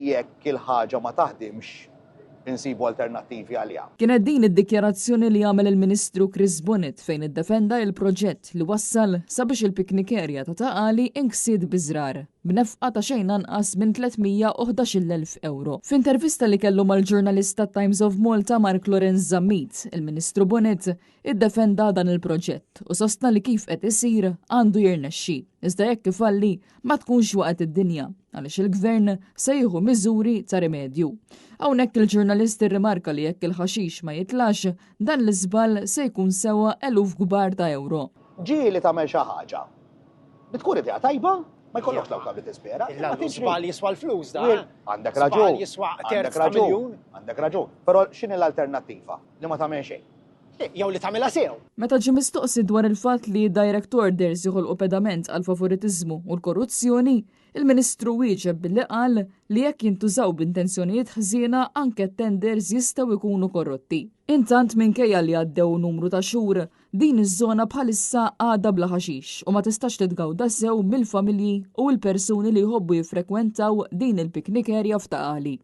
Jekk il-ħaġa ma taħdimx, insibu alternattivi għaliha. Kienet din id-dikjarazzjoni li għamel il-Ministru Chris Bonett fejn iddefenda il-proġett li wassal sabiex il-picnic area ta' Ta' Qali inksiet biż-żrar, b'nefqa ta' xejn anqas minn 311,000 ewro. F'intervista li kellu mal-ġurnalist tat-Times of Malta Mark Laurence Zammit, il-Ministru Bonett iddefenda dan il-proġett u sostna li kif qed isir għandu jirnexxi, iżda jekk ifalli ma tkunx waqgħet id-dinja għaliex il-gvern se jieħu miżuri ta' rimedju. Hawnhekk il-ġurnalist irrimarka li jekk il-ħaxix ma jitlax, dan l-iżball se jkun sewa eluf kbar ta' ewro. Ġieli tagħmel xi ħaġa li tkun idea tajba, ma jkollokx dawk li tispera. Żball jiswa l-flus da. Għandek raġun. Jiswa terz ta' miljun. Għandek raġun. Però x'inhi l-alternattiva? Li ma tagħmel xejn. Jew li tagħmilha sew. Meta ġie mistoqsi dwar il-fatt li direct orders joħolqu pedament għal favoritiżmu u l-korruzzjoni, il-Ministru wieġeb billi qal li jekk jintużaw b'intenzjonijiet ħżiena anke tenders jistgħu jkunu korrotti. Intant minkejja li għaddew numru ta' xhur, din iż-żona bħalissa għadha bla ħaxix u ma tistax titgawda sew mill-familji u l-persuni li jħobbu jiffrekwentaw din il-picnic area f'Ta' Qali.